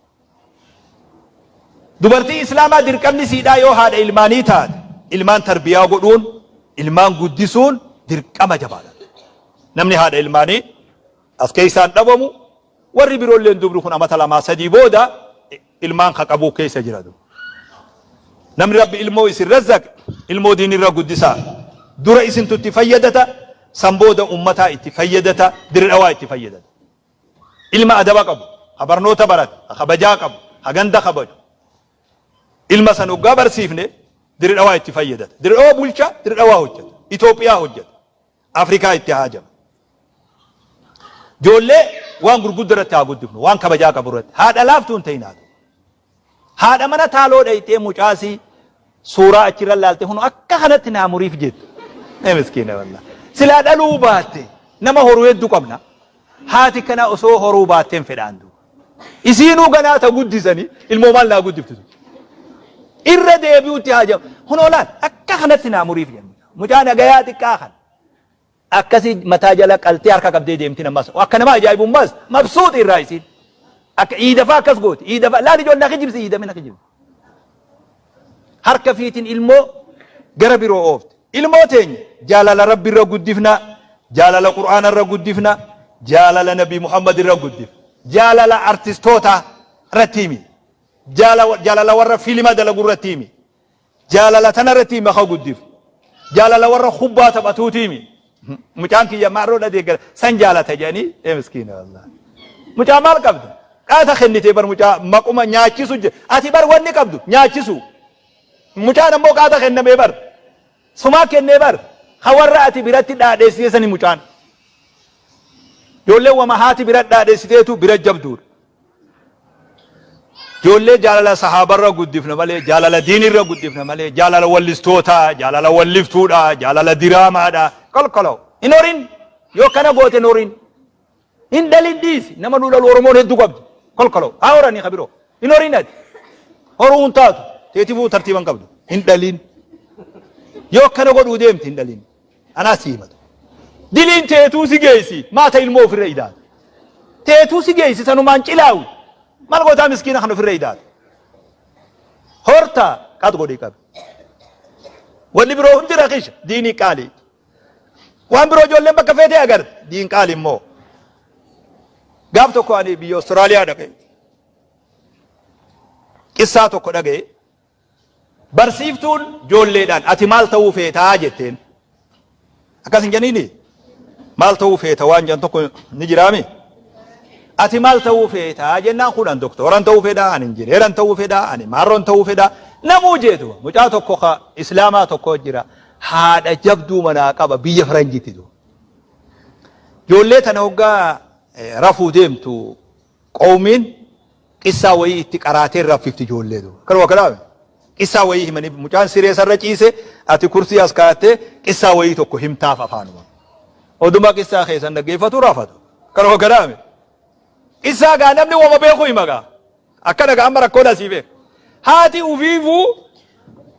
Dubartii Islaamaa dirqamni siidhaa yoo haadha ilmaanii taate ilmaan tarbiyaa godhuun ilmaan guddisuun dirqama jabaadha. Namni haadha ilmaanii as keessaan dhabamu warri biroolleen dubri kun amata lamaa sadii booda ilmaan ka qabuu keessa jira. Namni Rabbi ilmoo isin razzaqe ilmoo diinirra guddisaa. Dura isintu itti fayyadata san booda ummataa itti fayyadata dirre dhawaa itti fayyadata. Ilma adaba qabu, ka barnoota barate, ka kabajaa qabu, ka ganda kabaju. Ilma san hoggaa barsiifne Dirre Dhawaa itti fayyadata. Dirre Dhawaa bulcha, Dirre Dhawaa hojjeta. Itoophiyaa hojjeta. Afrikaa itti haajama. Ijoollee waan gurguddaa irratti haa guddifnu, waan kabajaa qabu irratti. Haadha laaftuu hin ta'in haadha. Haadha mana taaloo dhayxee mucaasii suuraa achirra laalte hunu akka kanatti naa muriif jettu. Ee miskiina wallah. Silaa dhaluu baatte nama horuu hedduu qabna. Haati kana osoo horuu baatteen fedhaan duuba. Isiinuu ganaa ta guddisanii ilmoo maal naa guddiftu. Irra deebi'utti haajama. Hunoo laal akka kanatti naa muriif jennu. Mucaa nagayaa xiqqaa kana. Akkasi mataa jala qaltee harka qabdee deemti ammas. Akka nama ajaa'ibummaas mabsuuxi irraa isiin. Akka iida faa akkas gooti. Iida faa laal ijoollee na kijibsi iida na kijibsi. Harka fiitiin ilmoo gara biroo oofte. Ilmoo teenya jaalala Rabbi irra guddifna, jaalala Qur'aana irra guddifna, jaalala Nabi Muhammad irra guddifna. Jaalala artistoota irratti himi. Jaalala warra fiilima dalagu irratti himi. Jaalala tana irratti himi akka guddifnu. Jaalala warra kubbaa taphatuuti himi. Mucaan kiyya maarroodha deeggara san jaalata jedhanii ee miskiina wallahi. Mucaa maal qabda? Qaata kennitee bar mucaa maquma nyaachisu jira. Ati bar wanni qabdu nyaachisu. Mucaan ammoo qaata kennamee bar. Sumaa kennee bar. Ha warra ati biratti dhaadheessitee sani mucaan. Ijoolleen wama haati bira dhaadheessiteetu bira jabduudha. Ijoollee jaalala sahaabarra guddifna malee, jaalala diinirra guddifna malee, jaalala wallistootaa, jaalala walliftuudha, jaalala diraamaadha. Kolkoloo. Hin horin. Yoo kana goote hin horin. Hin dhalin dhiisi. Nama nu dhalu Oromoon hedduu qabdi. Kolkoloo. Haa horanii ka biroo. Hin horin ati. Horuu hin taatu. Teetifuu tartiiba hin qabdu. Hin dhalin. Yoo akkana godhuu deemte hin dhalin. Anaa si himatu. Diliin teetuu si geessi. Maata ilmoo ofirra idaata. Teetuu si geessi sanumaan cilaawi. Maal gootaa miskiina kan ofirra idaata. Horta qad godhii qabi. Wanni biroo hundi rakisha diinii qaalii. Waan biroo ijoolleen bakka feetee agarte diin qaali immoo. Gaaf tokko ani biyya Austraaliyaa dhaqe. Qissaa tokko dhaga'e. Barsiiftuun joolleedhaan ati maal ta'uu feetaa jetteen. Akkas hin janiini? Maal ta'uu feeta waan jedhan tokko ni jiraami? Ati maal ta'uu feetaa jennaan kun an doktooran ta'uu fedhaa, ani injineeran ta'uu fedhaa, ani maarroon ta'uu fedhaa. Namuu jeetu mucaa tokko ka islaamaa tokko jira haadha jabduu manaa qaba biyya faranjiitti jiru. Ijoollee tana hoggaa rafuu deemtu qawmiin Qissaa wayii itti qaraatee raffifti ijoollee duuba. Kanuma kanaaf qissaa wayii himanii mucaan siree sarra ciise ati kursii as kaa'attee qissaa wayii tokko himtaaf afaanuma. Oduma qissaa keessan dhaggeeffatu rafatu. Kanuma kanaaf qissaa gaa namni wama beeku hima gaa. Akkana gaa amma rakkoon asii beeku. Haati ufiifuu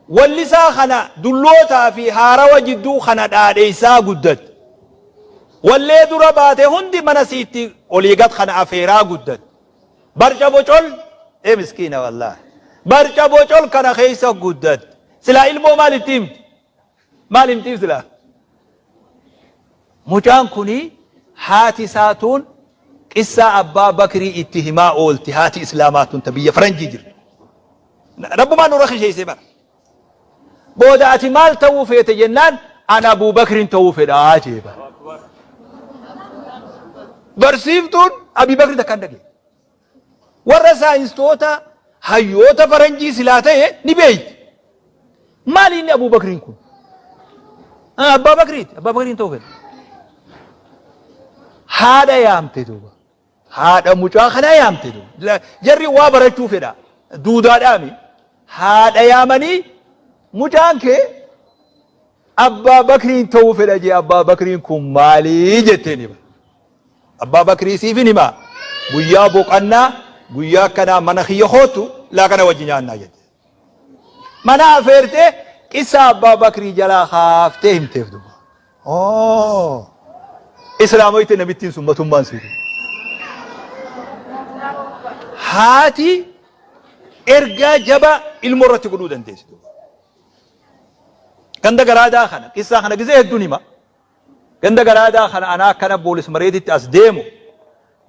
wallisaa kana dullootaa fi haarawa jidduu kana dhaadheessaa guddatte. Wallee dura baate hundi mana siitti olii gad kana afeeraa guddatte. Barca bocol ee miskiina wallaahi. Barca bocol kana keessa guddatte. Silaa ilmoo maal itti himti? Maal himtiif silaa? Mucaan kuni haati isaa tun qissaa Abbaa Bakrii itti himaa oolti haati Islaamaa tun ta biyya faranjii jirtu. Rabbumaan nurra kisheessee bara. Booda ati maal ta'uu feete jennaan an Abuu Bakriin ta'uu fedhaa jee bara. Barsiiftuun Abii Bakri takka hin dhageenye. Warra saayinstoota hayyoota faranjii silaa ta'e ni beeyti. Maali inni Abuu Bakriin kun? Abbaa Bakriiti. Abbaa Bakriin ta'uu fedha. Haadha yaamte duuba. Haadha mucaa kanaa yaamte duuba. Jarri waa barachuu fedha. Duudaadhaami. Haadha yaamanii mucaan kee Abbaa Bakriin ta'uu fedha jee Abbaa Bakriin kun maalii jetteen hima. Abbaa Bakrii siifin hima guyyaa boqannaa guyyaa akkanaa mana kiyya koottu laaqana wajji nyaannaa jette. Mana afeertee qissaa Abbaa Bakrii jalaa kaaftee himteef duuba. Oo! Islaamoyte namittiin sun matummaan siif. Haati ergaa jabaa ilmoo irratti godhuu dandeessi. Ganda garaadaa kana qissaa kana gizee hedduun hima. Ganda garaadaa kana anaa akkana boolis mareetitti as deemu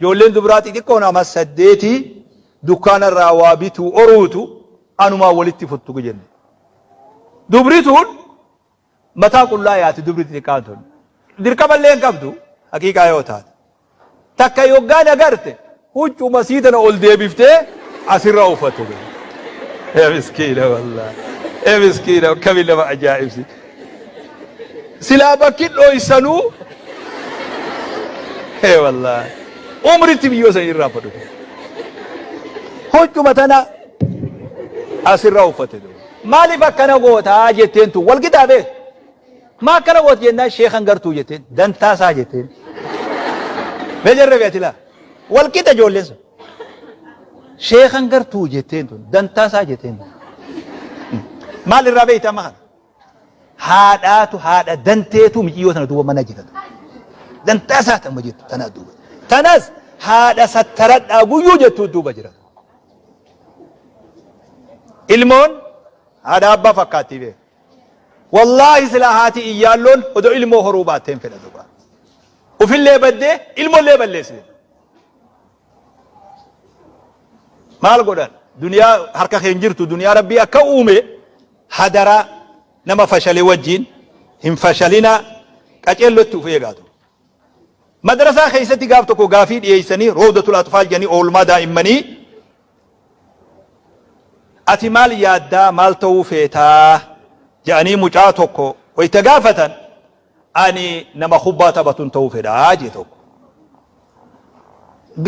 ijoolleen dubraa xixiqqoon ama saddeetii dukkaana irraa waa bituu oruutu anumaa walitti futtu jenne. Dubri tun mataa qullaa yaati dubri xixiqqaan tun. Dirqama illee hin qabdu haqiiqaa yoo taate. Takka yoggaa na garte huccuma sii tana ol deebiftee asirra uffatte. Ee miskiina wallaahi. Ee miskiina akkamiin nama ajaa'ibsi. Silaa bakki dhoysanuu ee wallaahi. Umritti biyyoo san irraa fadhu. Huccuma tana asirra uffatte. Maaliif akkana gootaa jetteen tun wal qixaa beektu. Maa akkana gooti jennaan sheekan gartuu jetteen dantaa isaa jetteen. Mee jarre beeti laa. Wal qixa ijoolleen sun. Sheekan gartuu jetteen tun dantaa isaa jetteen. Maal irraa beekta amma kana? Haadhaatu haadha danteetu miciyyoo tana duuba mana jiratu. Dantaa isaa tama jettu tana duuba. Tanas haadha sattaradhaa guyyuu jettuu duuba jiratu. Ilmoon haadha abbaa fakkaattii beeku. Wallaahi silaa haati iyyaalloon odoo ilmoo horuu baattee hin fedha duuba. Ufillee baddee ilmollee balleessite. Maal godhan? Duniyaa harka kee hin jirtu duniyaa rabbii akka uume hadaraa nama fashale wajjin hin fashalina qaceellotti uf eegaatu. Madrasaa keessatti gaaf tokko gaafii dhiyeessanii roowdatul atfaal jedhanii oolmaa daa'immanii Ati maal yaaddaa maal ta'uu feetaa jedhanii mucaa tokko wayita gaafatan ani nama kubbaa taphatun ta'uu fedhaa jee tokko.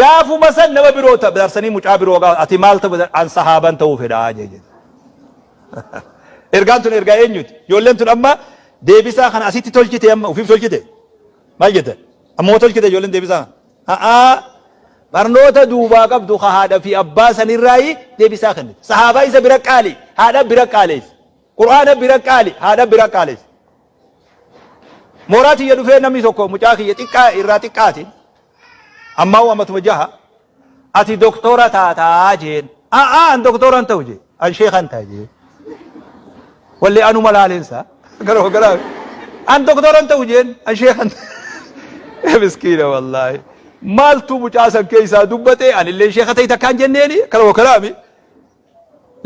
Gaafuma san nama biroo darsanii mucaa biroo gaafa ati maal ta'uu an sahaaban ta'uu fedhaa jee jedhe. Ergaan tun ergaa eenyuti? Ijoolleen tun amma deebisaa kana asitti tolchite amma ofiif tolchite. Maal jettan? Ammoo tolchite ijoolleen deebisaa kana. A'aa barnoota duubaa qabdu ka haadha fi abbaa sanirraayi deebisaa kennite. Sahaabaa isa bira qaali, haadha bira qaaleessi. Qur'aana bira qaali, haadha bira qaaleessi. Mooraa tiyya dhufee namni tokko mucaa kiyya xiqqaa irraa xiqqaati. Ammaa amatuma jaha. Ati doktora taataa jeen. A'aa an doktora hin ta'u jee. An sheekan ta'a jee. Walli anuma laaleensa. Gara gara. An doktora hin ta'u jeen. An sheekan ta'a. Miskiina wallaahi. Maaltu mucaa san keessaa dubbate anillee sheeka ta'e takkaan jenneeni kana kanaami.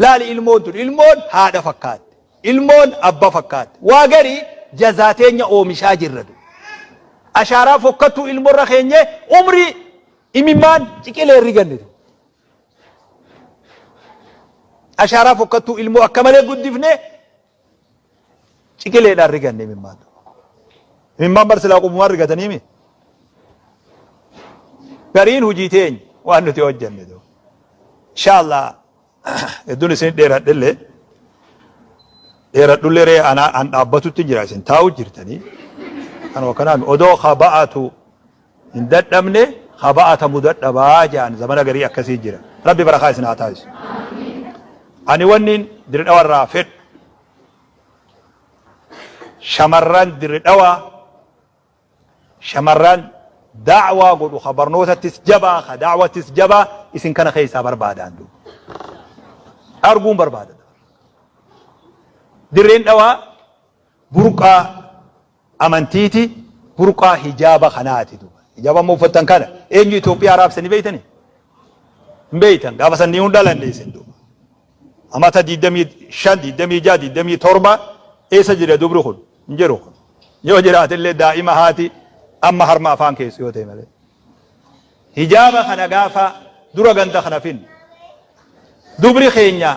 Laali ilmoon tun ilmoon haadha fakkaatti. Ilmoon abba fakkaatti. Waa garii jazaa teenya oomishaa jirra. Ashaaraa fokkattuu ilmoorra keenye umrii imimmaan ciqilee riganne. Ashaaraa fokkattuu ilmoo akka malee guddifne ciqileedhaan riganne imimmaan. Imimmaan bar silaa qubumaan rigatanii mi? Gariin hojii teenya waan nuti hojjenne. Inshallah hedduun isin dheeradhellee dheeradhullee ree ana an dhaabbatutti jira isin taa'u jirtanii. Kanuma kanaan odoo kaba'atu Hin dadhabne ha ba'atamu dadhabaa ja'an zamana garii akkasii jira. Rabbi barakaa isin haa taasisu. Ani wannin Dirre Dhawa irraa fedhu shamarran Dirre Dhawaa Shamarran da'waa godhu ka barnootattis jabaa ka da'wattis jabaa isin kana keessaa barbaadaan duuba. Arguun barbaada. Dirreen Dhawaa burqaa amantiiti, burqaa hijaaba kanaati duuba. Hijaaba amma uffattan kana eenyu Itoophiyaa raabse ni beeytani? Hin beeytan, gaafa san ni hin dhalanne isin duuba. Amata 25, 26, 27 eessa jira dubri kun? Hin jiru kun. Yoo jiraatellee daa'ima haati amma harma afaan keessu yoo ta'e malee. Hijaaba kana gaafa dura ganda kana finne. Dubri keenya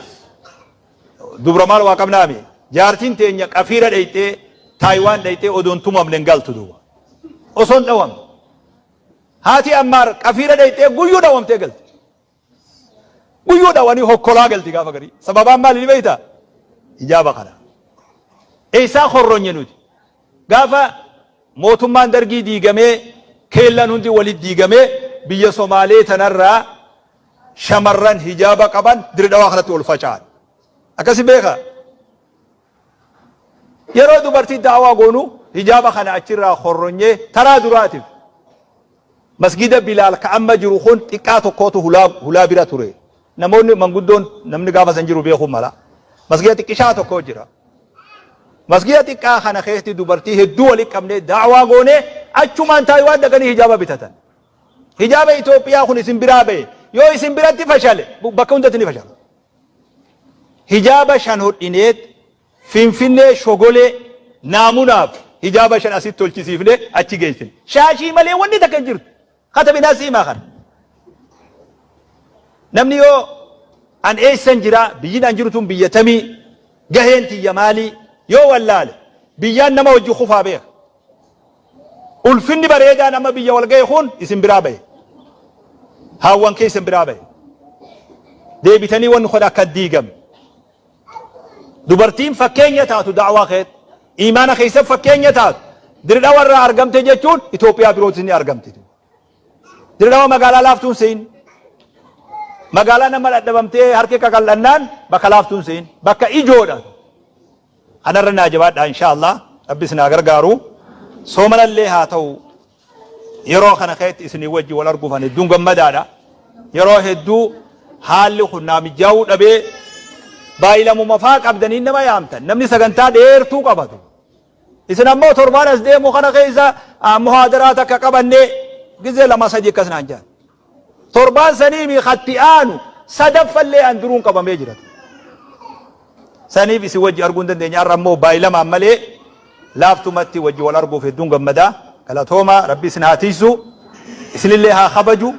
dubra maal waa qabnaami? Jaartiin teenya qafiira dheyxee Taayiwaan dheyxee odoon tumamne hin galtu duuba. Osoo hin dhawamne. Haati Ammaar qafiira dheyxee guyyuu dhawamtee galti. Guyyuu dhawanii hokkolaa galti gaafa garii. Sababaan maali ni beektaa? Hijaaba kana. Eessaa horronye nuti? Gaafa mootummaan Dargii diigamee keellaan hundi walitti diigamee biyya Somaalee tanarraa shamarran hijaaba qaban Dirre Dhawaa kanatti ol faca'an. Akkasi beekaa? Yeroo dubartii da'awaa goonu hijaaba kana achirraa horronyee taraa duraatiif masgida Bilaal ka amma jiru kun xiqqaa tokkootu hulaa hulaa bira ture. Namoonni manguddoon namni gaafa san jiru beekuu mala. Masgida xiqqishaa tokko jira. Masgida xiqqaa kana keessatti dubartii hedduu walitti qabnee da'awaa goonee achumaan Taayiwaan dhaqanii hijaaba bitatan. Hijaaba Itoophiyaa kun isin biraa ba'e. Yoo isin biratti fashale bakka hundatti ni fashala. Hijaaba 5 hodhineet Finfinnee Shogolee naamunaaf hijaaba 5 asitti tolchisiifne achi geessine. Shaashii malee wanni takka hin jirtu. Katabinaa siimaa kana. Namni yoo an eessan jira, biyyin an jiru tun biyya tamii, gaheen tiyya maalii yoo wallaale biyyaan nama wajji kufaa beeka. Ulfinni bareedaan amma biyya wal gahe kun isin biraa bahe. Haawwan keessan biraa bahe. Deebitanii wanni kun akka diigamne. Dubartiin fakkeenya taatu da'waa keetti, iimaana keessa fakkeenya taatu, Dirdhawa irraa argamte jechuun Itoophiyaa birootis ni argamti. Dirdhawa magaalaa laaftuun se'in. Magaalaa nama dhadhabamtee harki qaqal'annaan bakka laaftuun se'in. Bakka ijoodha. Kanarra naa jabaadhaa inshaa Allah. Rabbi isin haa gargaaru. Soomanallee haa ta'u Yeroo kana keessatti isinii wajji wal arguuf ani hedduun gammadaadha. Yeroo hedduu haalli kun naa mijaa'uu dhabee baayilamuma faa qabdanii nama yaamtan. Namni sagantaa dheertuu qabatu. Isin ammoo torbaan as deemu kana keessa muhaadaraa takka qabannee gizee lama sadii akkas naan jedhan. Torbaan sanii mi katti aanu sadaffallee an duruun qabamee jira. Saniif isin wajji arguu hin dandeenye. Har'a ammoo baayilamaan malee laaftumatti wajji wal arguuf hedduun gammada. Galatooma, Rabbi isin haa tiisu. Isinillee haa kabaju.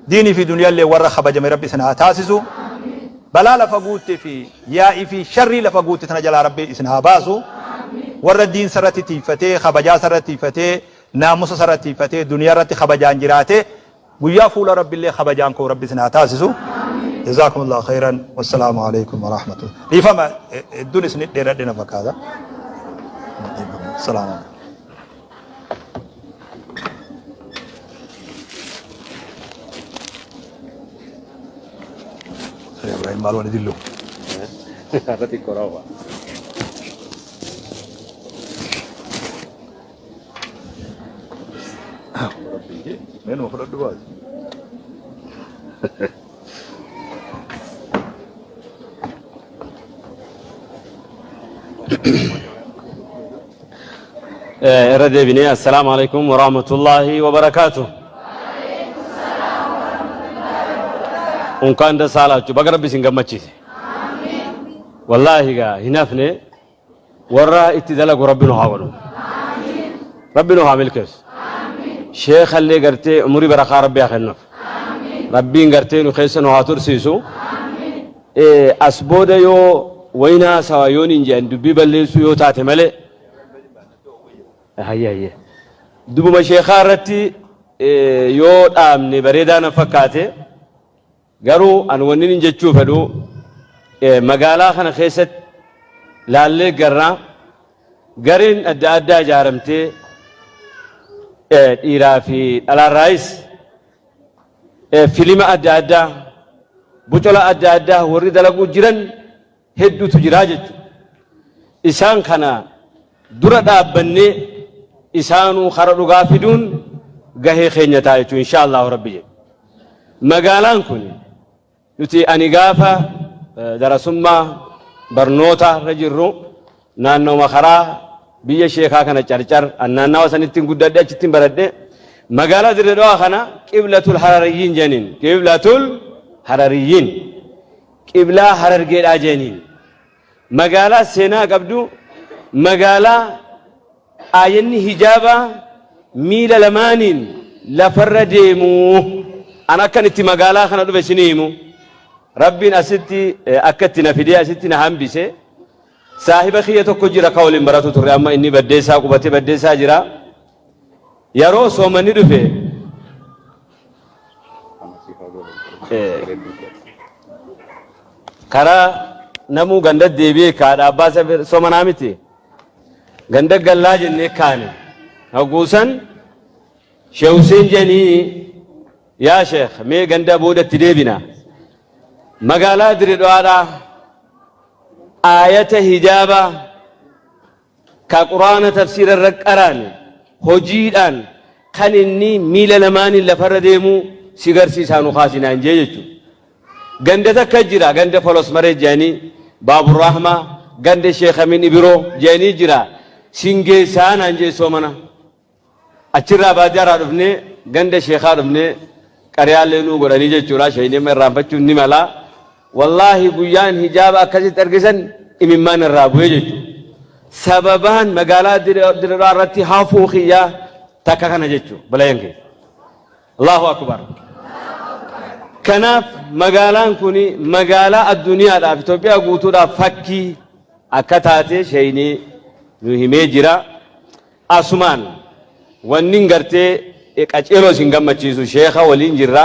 Diinii fi duniyaallee warra kabajame Rabbi isin haa taasisu. Balaa lafa guutte fi yaa'ii fi sharrii lafa guutte tana jalaa Rabbi isin haa baasu. Warra diinsa irratti tiifatee, kabajaasa irratti tiifatee, naamusa isa irratti tiifatee, duniyaa irratti kabajaan jiraate, guyyaa fuula Rabbillee kabajaan koo Rabbi isin haa taasisu. Jazaakumullahu khayran. Wassalaamu alaikum warahmatullahi. Dhiifama, hedduun isin dheeradhe na fakkaata. Salaamu alaikum. Ibrahim maal wani dillu. Har'a xiqqoo raawwa. Mee numa fudhadhu baasi. Irra deebinee assalaamu alaikum warahmatullaahi wabarakaatu. Unkaan dasaalaachuu baga rabbi isin gammachiise. Wallaahi gaa hin hafne. Warra itti dalagu rabbi nu haa godhu. Rabbi nu haa milkeessu. Sheekhallee gartee umurii barakaa rabbi haa kennuuf. Rabbiin gartee nu keessa nu haa tursiisu. As booda yoo wayna haasawa yoon hin jedhan dubbii balleessuu yoo taate malee. Hayyee hayyee. Dubuma sheekaa irratti yoo dhaabne bareedaa na fakkaate. Garuu an wannin jechuu fedhu magaalaa kana keessatti laallee garraa gareen adda addaa ijaaramtee dhiiraa fi dhalaarraayis filima adda addaa bocola adda addaa warri dalaguu jiran hedduutu jiraa jechuudha. Isaan kana dura dhaabbannee Isaanuu kara dhugaa fiduun gahee keenya ta'a jechuun insha Allahu Rabbi jedhe. Magaalaan kun nuti ani gaafa darasummaa barnoota irra jirru naannooma karaa biyya sheekaa kana Carcar an naannawa sanittiin guddadhe, achittiin baradhe. Magaalaa Dirree Dhawaa kana Qiblatul Harariyyiin jedhaniin, Qiblatul Harariyyiin, qiblaa Harargeedhaa jedhaniin. Magaalaa seenaa qabdu, magaalaa aayanni hijaabaa miila lamaaniin lafarra deemu. An akkan itti magaalaa kana dhufe isinii himu. Rabbiin asitti akka itti na fidee asitti na hambise. Saahiba kiyya tokko jira ka waliin baratu turre, amma inni Baddeessaa qubatee Baddeessaa jira. Yeroo soomanni dhufe karaa namuu ganda deebi'ee kaadha abbaa soomanaa miti. Ganda gallaa jennee kaane. Haguusan Sheekh Hussein jedhanii, yaa Sheekh, mee ganda boodatti deebina. Magaalaa Dirre Dhawaadhaa aayata hijaabaa ka Quraana tafsiira irra qaraane hojiidhaan kan inni miila lamaaniin lafarra deemuu si garsiisaa nu kaasinaan jee jechuudha. Ganda takka jira, ganda Folos Maree jedhanii, Baabur Rahmaa, ganda Sheekh Amin Ibiroo jedhanii jira. Sin geessaa naan jee soomana. Achirraa baadiyyaarraa dhufnee ganda sheekaa dhufnee qariyaallee nuu godhanii jechuudha. Sheeyni amma irraanfachuun ni mala. Wallaahi guyyaan hijaaba akkasitti argisan imimmaan irraa bu'ee jechuudha. Sababaan magaalaa Dirre irratti hafuu kiyyaa takka kana jechuudha. Balayan kee. Allahu akbar. Kanaaf magaalaan kun magaalaa addunyaadhaaf, Itoophiyaa guutuudhaaf fakkii akka taate sheeyni nu himee jira. Asumaan wannin gartee qaceeloo isin gammachiisu, sheekha waliin jirra,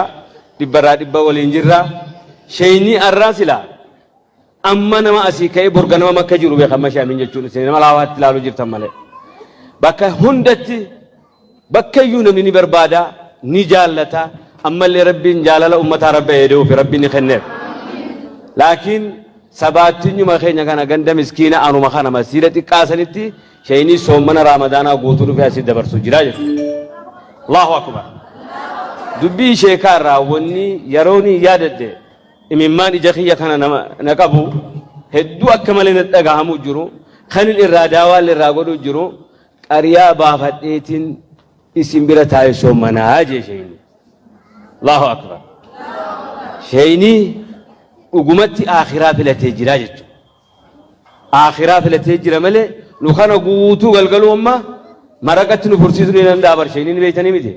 dhibbarraa dhibba waliin jirra. Sheeyni arraa sila amma nama asii ka'ee bor ganama Makka jiru beeka. Amma shaamin jechuun isin nama laawaatti ilaaluu jirtan malee bakka hundatti, bakka iyyuu namni ni barbaada, ni jaallata. Ammallee Rabbiin jaalala ummataa Rabbi eeda'uu fi Rabbiin ni kenneef. Laakiin sabaattinyuma keenya kana, ganda miskiina anuma kana, masjiida xiqqaa sanitti sheeynii soommana Raamadaanaa guutuu dhufee asii dabarsu jira jechuudha. Allahu akbar. Dubbii sheekaa irraa wanni yeroon yaadadhe imimmaan ija kiyya kana nama na qabu hedduu akka malee na dhagahamuu jiru, kanin irraa daawaallee irraa godhuu jiru, qariyaa baafadheetiin isin bira taa'e soommanaa jee sheeyni. Allahu akbar. Sheeyni dhugumatti aakhiraa filatee jira jechuudha. Aakhiraa filatee jira malee nu kana guutuu galgaluu amma maraqatti nu fursiisuu ni danda'a bar sheeyni, ni beektanii miti.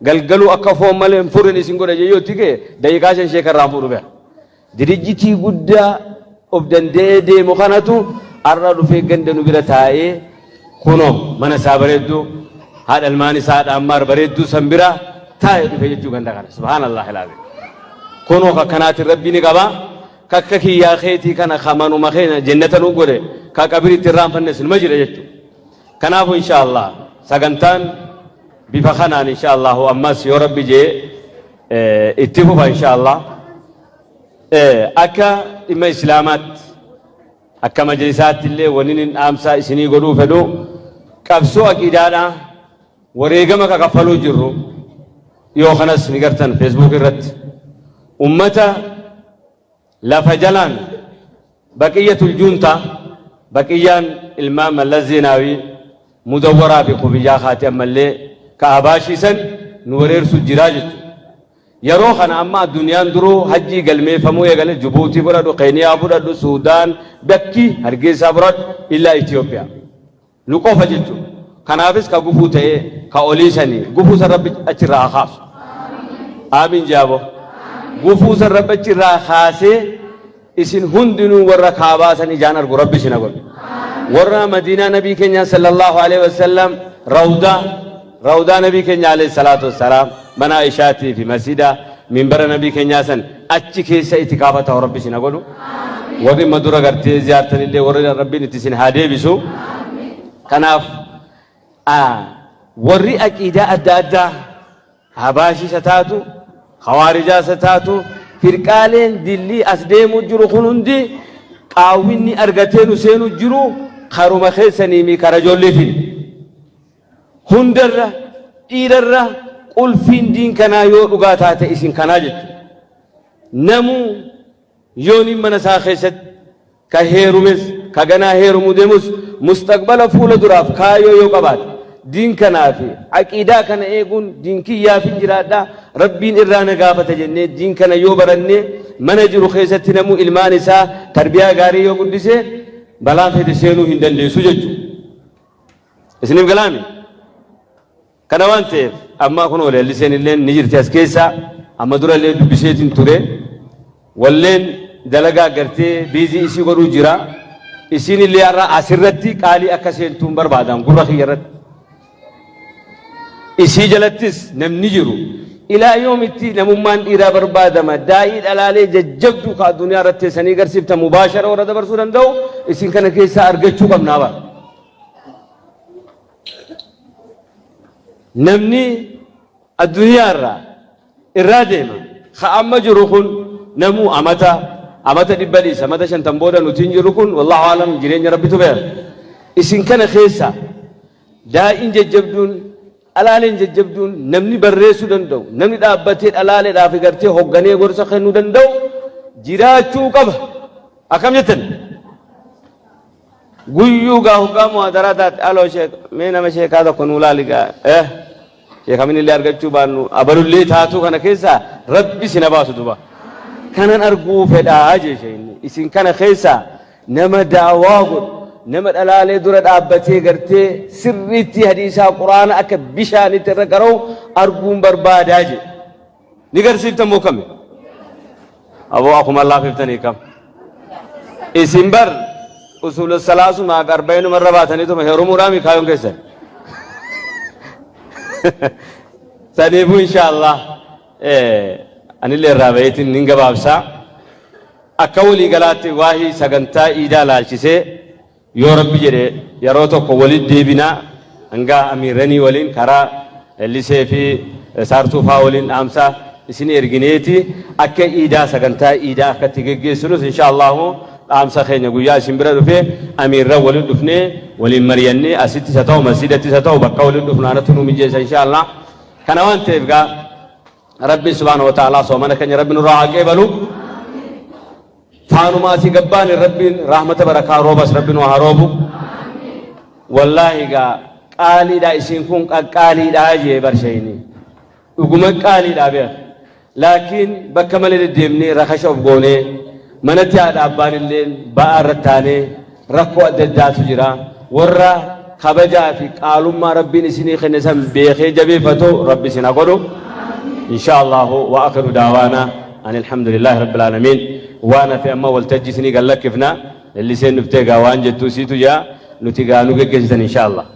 Galgaluu akka foon malee hin furrin isin godha jee yoo itti ka'e daqiiqaa 5 sheeka irraa fuudhu beeka. Dirijjitii guddaa of danda'ee deemu kanatu har'a dhufee ganda nu bira taa'ee, kunoo mana isaa bareedduu, haadha ilmaan isaa haadha Ammaar bareedduu san bira taa'ee dhufe jechuu ganda kana. Subhaanallah ilaalee. Kunoo kakkanaatiin Rabbi ni qaba. Kakka kiyyaa keetii kana kamanuma keenya jennata nu godhe, ka qabiritti irraanfannes numa jira jechuudha. Kanaafuu insha Allah sagantaan bifa kanaan insha Allahu ammas yoo Rabbi jee itti fufa insha Allah. Akka dhimma Islaamaatti, akka majlisaatti illee wanni inni dhaamsaa isinii godhuu fedhu, qabsoo aqiidaadhaa wareegama ka kaffaluu jirru dhiyoo kanas ni gartan Facebook irratti, ummata lafa jalaan baqiyyatul juuntaa, baqiyyaan ilmaan Mallas Zeenaawii mudawwaraa fi kubiyyaa kaate ammallee ka abaashiisan nu wareersu jiraa jechuudha. Yeroo kana amma addunyaan duruu hajjii galmeeffamuu eegale. Jibuutii fudhadhu, Keeniyaa fudhadhu, Suudaan, bakki Hargeysaa fudhadhu, illaa Itoophiyaa. Nu qofa jechuudha. Kanaafis ka gufuu ta'ee ka olii sanii gufuu san Rabbi achirraa haa kaasu. Aamiin jaabo. Gufuu san Rabbi achirraa kaasee isin hundinuu warra Kaabaa san ijaan argu Rabbi isin haa godhu. Warra Madiinaa Nabii keenya sallallahu alaihi wasallam, rawdaa Nabii keenya alayhi salaatu wassalaam, mana Aishaatii fi masjida minbara Nabii keenyaa san achi keessa itikaafa ta'u Rabbi isin haa godhu. Warri madura gartee ziyaartanillee warri Rabbiin itti isin haa deebisu. Kanaaf warri aqiidaa adda addaa, Habaashii isa taatu, Khawaarijaa isa taatu, firqaaleen dillii as deemuu jiru kun hundi qaawwinni argatee nu seenu jiru karuma keessanii mi kara ijoolleetiin. Hundarra dhiirarra qulfiin diin kanaa yoo dhugaa taate isin kanaa jechuudha. Namuu yooniin mana isaa keessatti ka heerumes ka ganaa heerumuu deemus mustaqbala fuula duraaf kaayoo yoo qabaate diin kanaa fi aqiidaa kana eeguun diin kiyyaafin jiraadha rabbiin irraa na gaafata jennee diin kana yoo barannee mana jiru keessatti namuu ilmaan isaa tarbiyaa gaarii yoo guddise balaan fedhe seenuu hin dandeessu jechuudha. Isiniif galaami? Kana waan ta'eef amma kunoo leelliseen illeen ni jirti as keessa amma dura illee dubbiseetiin ture. Walleen dalagaa gartee biizii isii godhuu jira. Isiin illee har'a asirratti qaalii akka seentuun barbaadan gurra kiyya irratti. Isii jalattis namni jiru ilaa yoomitti namummaan dhiiraa barbaadama daa'ii dhalaalee jajjabduu ka addunyaa irratti teessanii garsiiftan mubaashara warra dabarsuu danda'u isin kana keessaa argachuu qabnaa bara. Namni addunyaa irraa irraa deema. Ka amma jiru kun namuu amata amata dhibba dhiisa amata shantan booda nuti hin jirru kun wallahu alam jireenya rabbitu beeka. Isin kana keessa daa'iin jajjabduun dhalaaleen jajjabduun namni barreessuu danda'u namni dhaabbatee dhalaaleedhaaf gartee hogganee gorsa kennuu danda'u jiraachuu qaba. Akkam jettan? Guyyuu gaa hoggaa muhaadaraa taate aloo sheek mee nama sheekaa tokko nuu laali gaa eh sheekamin illee argachuu baannu abalullee taatuu kana keessaa rabbi sina baasu duba kanan arguu fedhaa jee sheeyni isin kana keessaa nama daawaa godhu nama dhalaalee dura dhaabbatee gartee sirriitti hadiisaa quraana akka bishaanitti irra qara'u arguun barbaadaa jee. Ni garsiiftan moo kami? Aboo akkuma laafiftanii kam? Isin bar usuula salaasumaa fi arba'inuma irra baataniituma heerumuudhaami kaayoon keessan. Saniifuu inshaallah anillee irraa baheetiin nin gabaabsaa. Akka walii galaatti waahii sagantaa iidaa laalchisee Yoo Rabbi jedhe yeroo tokko walitti deebina hanga amiirranii waliin karaa Lellisee fi Saartuu faa waliin dhaamsa isin ergineeti akka iidaa sagantaa iidaa akka itti geggeessinus insha Allahu dhaamsa keenya guyyaa isin bira dhufe amiirran walitti dhufnee waliin mariyannee asittis haa ta'u masjiidattis haa ta'u bakka walitti dhufnu anatu nu mijeessa insha Allah. Kana waan ta'eef gaa Rabbi subhaanahu wa ta'ala soomana keenya Rabbi nurraa haa qeebalu. Faanuma asii gabbaane Rabbiin rahmata barakaa roobas Rabbi nu haa roobu. Wallaahi gaa qaaliidha isiin kun qaqqaaliidha jee barshayni. Dhuguma qaaliidha beek. Laakiin bakka malee deddeemnee rakasha of goonee manatti haadha abbaan illee ba'aa irratti taanee rakkoo adda addaatu jira. Warra kabajaa fi qaalummaa Rabbiin isinii kenne san beekee jabeeffatu Rabbi isin haa godhu. Insha Allahu wa akhiru daawaana ani alhamdulillahi rabbil aalamiin. Waan hafe amma waltajjii isinii gad lakkifna. Lelliseen dhuftee gaa waan jettu isiitu jaa nuti gaa nu geggeessitan insha Allah.